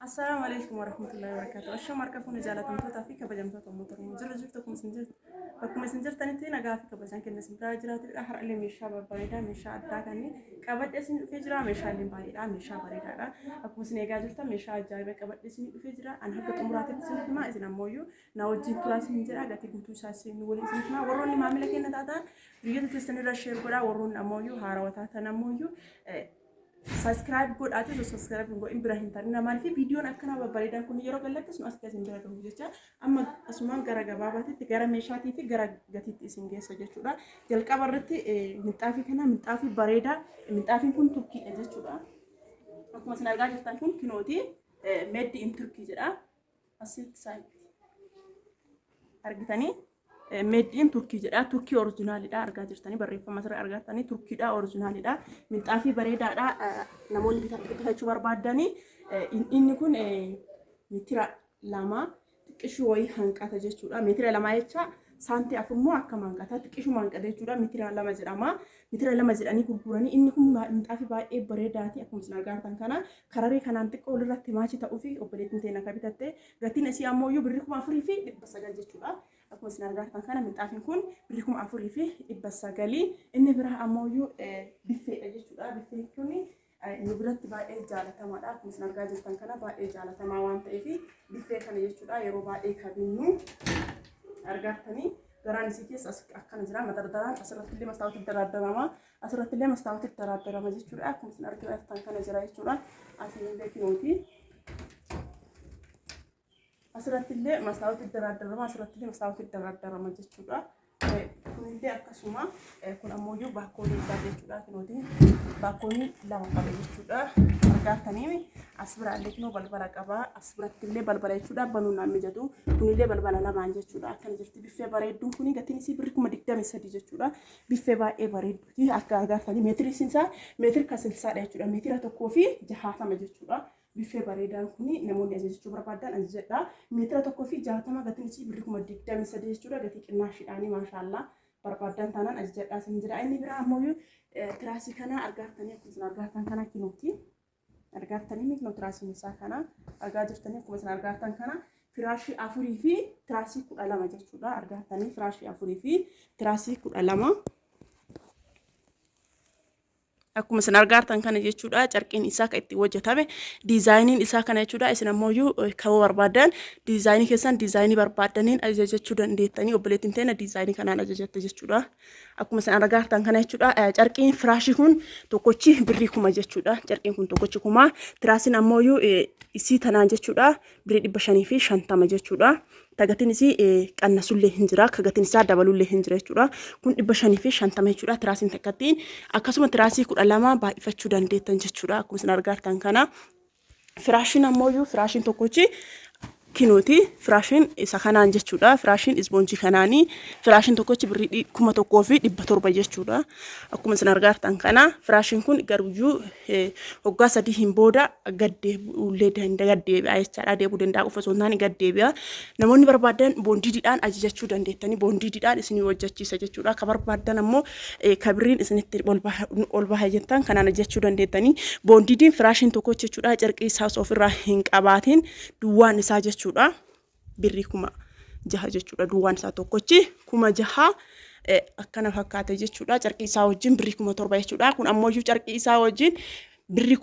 Assalaamu alaikum warahmatullahi wabarakatuh. Ashama harka fuune jaalatamtootaa fi kabajamtoota uummata Oromoo. Jirra jirtu akkuma isin jirtu. Bakkuma isin jirtanitti nagaa fi kabajaan kenna isin biraa jiraatudha. Har'allee meeshaa babbareedaa meeshaa addaa kan qabadhee isin dhufee jira. Meeshaaleen baay'eedha. Meeshaa bareedaadha. Akkuma isin eegaa jirtan meeshaa ajaa'ibaa qabadhee isin dhufee jira. Ani haga xumuraatitti isin himaa isin ammoo na wajjin turaa isin jedha. Gatii guutuu isaa isin waliin isin himaa. Warroonni maamila keenya taatan biyyoota keessan irra sheer godhaa. Warroonni ammoo haarawaa taatan ammoo Subscribe godhaati osoo subscribe hin godhin bira hin tarina maaliif viidiyoon akkanaa babbareedaan kun yeroo gallattis nu as isin bira gahu jecha amma asumaan gara gabaabaatitti gara meeshaatii fi gara gatiitti isin geessa jechuudha. Jalqaba irratti minxaafii kana minxaafii bareedaa minxaafiin kun turkiidha jechuudha. Akkuma isin argaa jirtan kun kinooti made in Turkey jedha. Asitti saayitti argitanii Meeddiin Turkii jedha. Turkii orijinaalidha. Argaa jirtanii barreeffama asirra argattanii Turkiidha orijinaalidha. Minxaafii bareedaadha. Namoonni bitachuu barbaadanii inni kun meetira 2 xiqqishuu wayii hanqata jechuudha. Meetira 2 jecha saantii 4 moo akkam hanqata xiqqishuma hanqata jechuudha. Meetira 2 jedhama. Meetira 2 jedhanii gurguranii inni kun minxaafii baay'ee bareedaati. Akkuma isin argaa jirtan kana kararii kanaan xiqqoo walirratti maachii ta'uu fi obboleettiin teenya akka bitatte gatiin isii ammoo iyyuu birrii 4900 jechuudha. Akkuma isin argaa jirtan kana minxaafiin kun birrii 4900. Inni biraa ammoo iyyuu biffeedha jechuudha. Biffeen kun nu biratti baay'ee jaalatamaadha. Akkuma isin argaa jirtan kana baay'ee jaalatamaa waan ta'eef biffee kana jechuudha yeroo baay'ee kabinnu argattanii garaan isii keessa akkana jira madardaraan asirratti illee mastaawwatii daraaddarama asirratti illee mastaawwatii daraaddarama jechuudha. Akkuma isin argaa jirtan kana jira jechuudha. Asiin illee kinooti. Asirratti illee mastaawwatii daraaddarama asirratti illee mastaawwatii daraaddarama jechuudha. Kunillee akkasuma kun ammoo baakkoonii isaa jechuudha. Kunooti baakkoonii 2 qaba jechuudha. Argaatanii as biraallee kunoo balbala qaba. As biratti illee balbala jechuudha. Banuun naan mijatu. Kunillee balbala lamaan jechuudha. Akkana jirti biffee bareedduun kuni gatiin isii birri 23,000 jechuudha. Biffee baay'ee bareedduuti. Akka argaatanii meetiri isaa meetira kasilsaadha jechuudha. Meetira 1.60 jechuudha. Biffee bareedaan kun namoonni ajajachuu barbaadan ajajadha. Meetira 1.60 gatiin isii birri 23,000 jechuudha. Gatii qinnaashiidhaanii maashaallaa barbaadan taanaan ajajadhaa isin jira. Inni biraa ammoo tiraasii kana argattanii akkuma isin argattan kana kinuuti. Argattanii kinoo tiraasiin isaa kana argaa jirtanii akkuma isin argattan kana firaashii 4 fi tiraasii 12 jechuudha. Argattanii firaashii 4 fi tiraasii 12. Akkuma isin argaartan kana jechuudha carqiin isaa kan itti hojjetame diizaayiniin isaa kana jechuudha isin ammoo kan barbaadan diizaayinii keessan diizaayinii barbaadaniin ajajachuu dandeettanii obboleettiin teenya diizaayinii kanaan ajajatte jechuudha. Akkuma isin argaartan kana jechuudha carqiin firaashii kun tokkochi birrii 1000 jechuudha carqiin kun tokkochi 1000 tiraasiin ammoo isii tanaan jechuudha birrii 550 jechuudha. Ta gatiin isii qannasullee hin jira, ka gatiin isaa dabalullee hin jira jechuudha. Kun 550 jechuudha tiraasiin takkattiin. Akkasuma tiraasii 12 baay'ifachuu dandeettan jechuudha. Akkuma isin argaartan kana. Firaashiin ammoo firaashiin tokkochi kinooti. Firaashiin isa kanaan jechuudha. Firaashiin ispoonjii kanaanii. Firaashiin tokkochi birrii 1700 jechuudha. Akkuma isin argaartan kana firaashiin kun garuyyuu hoggaa 3 hin booda gad deebi'uullee danda'a gad deebi'a jechaadha deebi'uu danda'a qofa osoo hin taane gad deebi'a namoonni barbaadan boondiidiidhaan ajajachuu dandeettanii boondiidiidhaan isinii hojjechiisa jechuudha ka barbaadan ammoo ka birriin isinitti ol baha jettan kanaan ajajachuu dandeettanii boondiidiin firaashiin tokko jechuudha carqii isaa osoo ofirraa hin qabaatiin duwwaan isaa jechuudha birrii 6000 jechuudha. Duwwaan isaa tokkochi 6000 akkana fakkaata jechuudha. Carqii isaa wajjin birrii 7000 jechuudha. Kun ammoo iyyuu carqii isaa wajjin birrii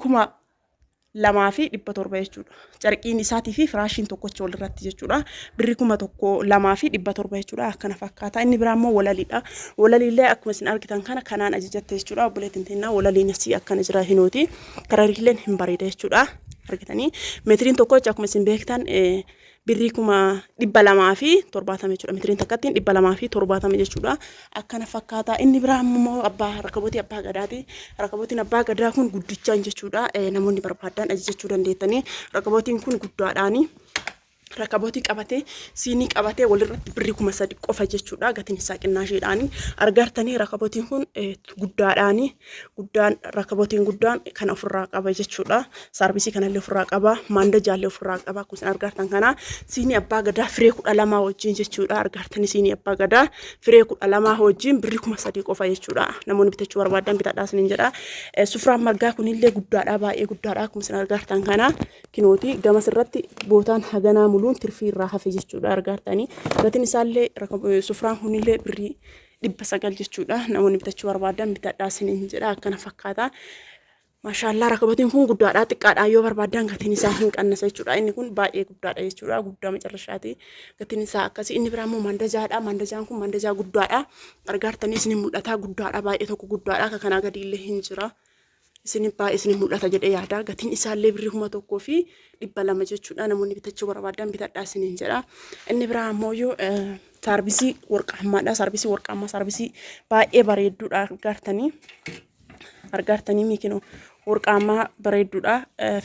2700 jechuudha. Carqiin isaatii fi firaashiin tokkochi walirratti jechuudha. Birrii 1000 2700 jechuudha. Akkana fakkaata. Inni biraa immoo walaliidha. Walaliillee akkuma isin argitan kana kanaan ajajatte jechuudha. Obboleettiin teennaa walaliin asii akkana jira hinooti. Karariilleen hin bareeda jechuudha. Argitanii meetiriin tokkochi akkuma isin beektan birrii 270,000 jechuudha. Meetiriin takkattiin 270 jechuudha. Akkana fakkaata. Inni biraa immoo abbaa rakabootii abbaa gadaati. Rakabootiin abbaa gadaa kun guddichaan jechuudha. Namoonni barbaadan ajajachuu dandeettanii. Rakabootiin kun guddaadhaani. Rakabootii qabatee siinii qabatee walirratti birrii 3000 qofa jechuudha. Gatiin isaa qinnaashiidhaani. Argartanii rakabootiin kun guddaadhaani. Guddaan rakabootiin guddaan kana ofirraa qaba jechuudha. Saarbisii kanallee ofirraa qaba. Maandajaallee ofirraa qaba. Akkuma isin argartan kana siinii abbaa gadaa firee 12 wajjin jechuudha. Argartanii siinii abbaa gadaa firee 12 wajjin birrii 3000 qofa jechuudha. Namoonni bitachuu barbaadan bitadhaa isiniin jedha. Sufraan margaa kunillee guddaadha. Baay'ee guddaadha. Akkuma isin argartan kana. Kinooti gamas irratti bootaan haganaa muluun tirfii irraa hafe jechuudha argaartanii. Gatiin isaallee sufraan kunillee birrii 900 jechuudha. Namoonni bitachuu barbaadan bitadhaa isiniin jedha akkana fakkaata. Maashaallaa rakabotiin kun guddaadha xiqqaadha yoo barbaadan gatiin isaa hin qannasa jechuudha. Inni kun baay'ee guddaadha jechuudha. Guddaa macarrashaati. Gatiin isaa akkasii. Inni biraa immoo mandajaadha. Mandajaan kun mandajaa guddaadha. Argaartanii isin mul'ata guddaadha baay'ee tokko guddaadha. Akka kanaa gadi illee hin jira. Isin baay'ee isin mul'ata jedhee yaada. Gatiin isaallee birrii 1200 jechuudha. Namoonni bitachuu barbaadan bitadhaa isiniin jedha. Inni biraa ammoo saarbisii warqaammaadha. Saarbisii warqaammaa saarbisii baay'ee bareedduudha argaartanii. Argaartanii miikinoo warqaammaa bareedduudha.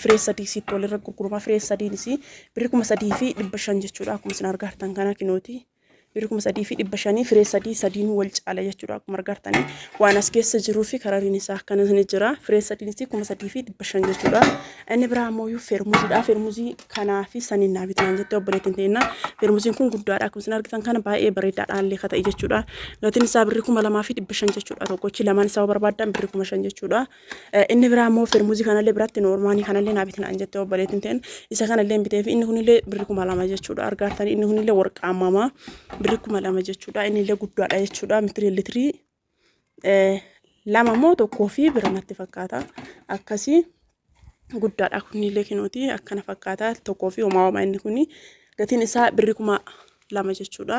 Firee sadii sitti walirra gurgurama. Firee sadiinis birrii 3500 jechuudha. Akkuma isin argaartan kana kinooti. Birri 3500 firee sadii sadiin wal caala jechuudha akkuma argartanii waan as keessa jiruu fi karariin isaa akkana ni jira firee sadiinis 3500 jechuudha. Inni biraa ammoo feermuziidha. Feermuzii kanaa fi saniin naa bitinaan jette obboleettiin teenna. Feermuziin kun guddaadha akkuma isin argitan kana baay'ee bareedaadha illee ka ta'e jechuudha. Gatiin isaa birrii 2500 jechuudha. Tokkochi lamaan isaa barbaaddan birrii 5000 jechuudha. Inni biraa immoo firmuzii kanallee biratti noormaanii kanallee naa bitinaan jette obboleettiin ta'een isa kanallee bitee fi inni kunillee birri 2000 jechuudha argaartanii inni kunillee warqaamamaa birri 2000 jechuudha inni illee guddaadha jechuudha mitirii litirii lama moo tokkoo fi bira natti fakkaata akkasii guddaadha kunillee kinooti akkana fakkaata tokkoo fi homaa homaa inni kuni gatiin isaa birri 2000 jechuudha.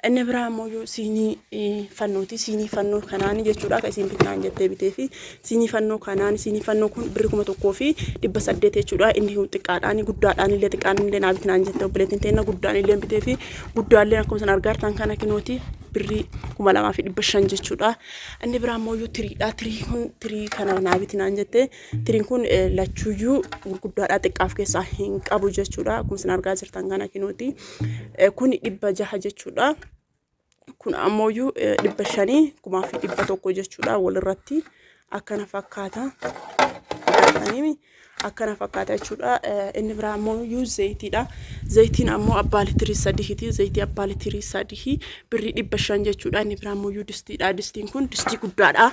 Inni biraa ammoo siinii fannooti. Siinii fannoo kanaan jechuudha akka isiin bitnaan jettee bitee fi siinii fannoo kanaan siinii fannoo kun birri 1800 jechuudha. Inni kun xiqqaadhaan guddaadhaan illee xiqqaan illee naa bitnaan jettee obboleettiin teenna guddaan illee bitee fi guddaallee akkuma isin argaa jirtan kana kinooti birrii 2500 jechuudha. Inni biraa ammoo tiriidha. Tirii kun tirii kana naa bitnaan jettee Tiriin kun lachuuyyuu gurguddaadha xiqqaaf keessaa hin qabu jechuudha. Akkuma isin argaa jirtan kana kinooti. Kun 600 jechuudha. Kun ammooyyuu 500 1100 jechuudha walirratti akkana fakkaata. Akkana fakkaata jechuudha. Inni biraa ammoo zayitiidha. Zayitiin ammoo abbaa litirii sadiiti. Zayitii abbaa litirii sadii birrii 500 jechuudha. Inni biraa ammoo distiidha. Distiin kun distii guddaadha.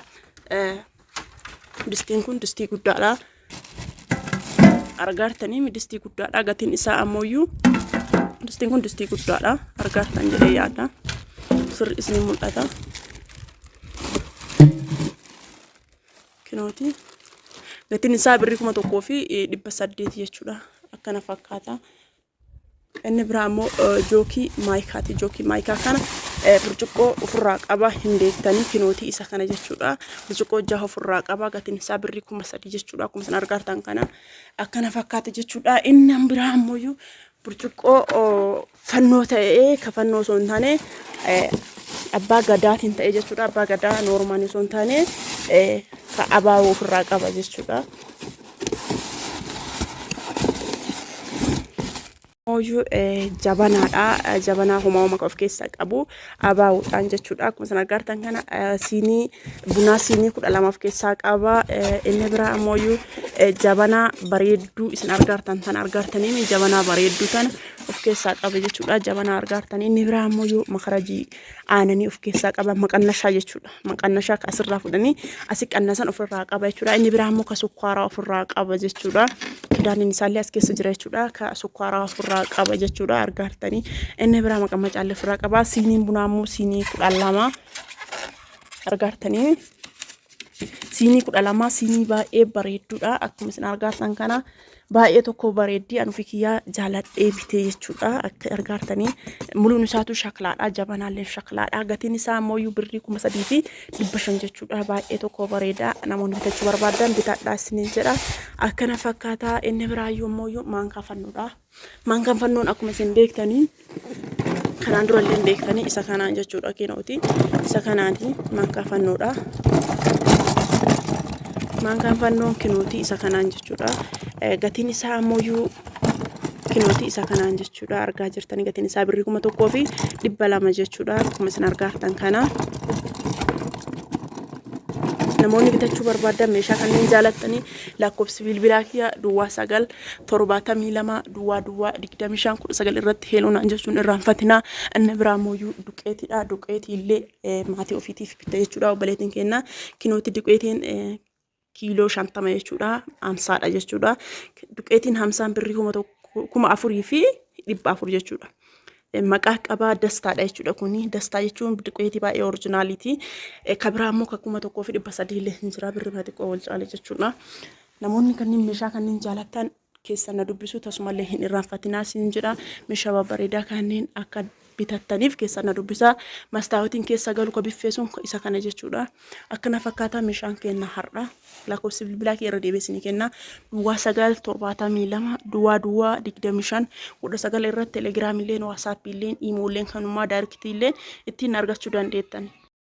Distiin kun distii guddaadha. Argaartanii distii guddaadha. Gatiin isaa ammooyyuu distiin kun distii guddaadha. Argaartan jedhee yaada. Sirri isinii mul'ata. Kinooti. Gatiin isaa birrii 1800 jechuudha. Akkana fakkaata. Inni biraa immoo jookii maayikaati. Jookii maayikaa kana burcuqqoo ofirraa qaba hin beektanii kinootii isa kana jechuudha. Burcuqqoo jaha ofirraa qaba gatiin isaa birrii 3000 jechuudha. Akkuma isin argaartan kana akkana fakkaata jechuudha. Inni biraa ammoo burcuqqoo fannoo ta'ee ka fannoo osoo hin taane abbaa gadaatiin ta'e jechuudha. Abbaa gadaa noormaanii osoo hin taane ka abaaboo ofirraa qaba jechuudha. Mooyyuu jabanaadha. Jabanaa homaa homaa of keessaa qabu abaa'uudhaan jechuudha. Akkuma isin argartan kana siinii bunaa siinii 12 of keessaa qaba. Inni biraa ammoo jabanaa bareedduu isin argartan tan argartanii jabanaa bareedduu tana of keessaa qaba jechuudha. Jabanaa argartan inni biraa ammoo makarajii aananii of keessaa qaba. Maqannashaa jechuudha. Maqannashaa ka asirraa fudhanii asi qannasan ofirraa qaba jechuudha. Inni biraa immoo ka sukkaaraa ofirraa qaba jechuudha. Kidaaniin isaallee as keessa jira jechuudha. Ka sukkaaraa ofirraa qaba jechuudha. Argaartanii. Inni biraa maqammacaallee ofirraa qaba. Siiniin bunaa immoo siinii 12 argaartanii. Siinii 12 siinii baay'ee bareedduudha. Akkuma isin argaartan kana baay'ee tokko bareeddi. Ani ofii kiyyaa jaaladhee bitee jechuudha. Akka argaartanii muluun isaatu shaklaadha. Jabanaalleen shaklaadha. Gatiin isaa ammoo birrii 3500 jechuudha. Baay'ee tokko bareeda. Namoonni bitachuu barbaadan bitadhaa isiniin jedha. Akkana fakkaata. Inni biraayyuu ammoo maankaa fannoodha. Maankaan fannoon akkuma isin beektanii kanaan dura illee beektanii isa kanaan jechuudha kinooti. Isa kanaati maankaa fannoodha. Maankaan fannoon kinooti isa kanaan jechuudha. Gatiin isaa ammoo Kinooti isa kanaan jechuudha argaa jirtanii gatiin isaa birrii 1200 jechuudha. Akkuma isin argaa jirtan kana. Namoonni bitachuu barbaadan meeshaa kanneen jaalattanii lakkoofsi bilbilaa kiyya duwwaa 9 72 duwwaa duwwaa 25 19 irratti heeluu naan jechuun irraanfatinaa. Inni biraa immoo duqeetiidha. Duqeetii illee maatii ofiitiif bitta jechuudha obboleettiin keenya. Kinooti duqeetiin kiiloo 50 jechuudha. Hamsaadha jechuudha. Duqeetiin hamsaan birrii 1000, 4400 jechuudha. Maqaa qabaa dastaadha jechuudha kuni. Dastaa jechuun duqeetii baay'ee originaliiti. Ka biraa immoo ka 1300 illee hin jira birrii xiqqoo wal caale jechuudha. Namoonni kanneen meeshaa kanneen jaalattan keessa na dubbisu tasumallee hin irraanfatinaa siin jedha. Meeshaa babbareedaa kanneen akka bitattaniif keessa na dubbisaa. Mastaawotiin keessa galu ka biffee sun isa kana jechuudha. Akkana fakkaataa meeshaan kenna har'a. Lakkoofsi bilbilaa kee irra deebi'ee isinii kenna. Duwwaa 9 72 duwwaa duwwaa 25 19 irratti telegiraamilleen, waasaappiilleen, iimoolleen kanumaa directiilleen ittiin argachuu dandeettan.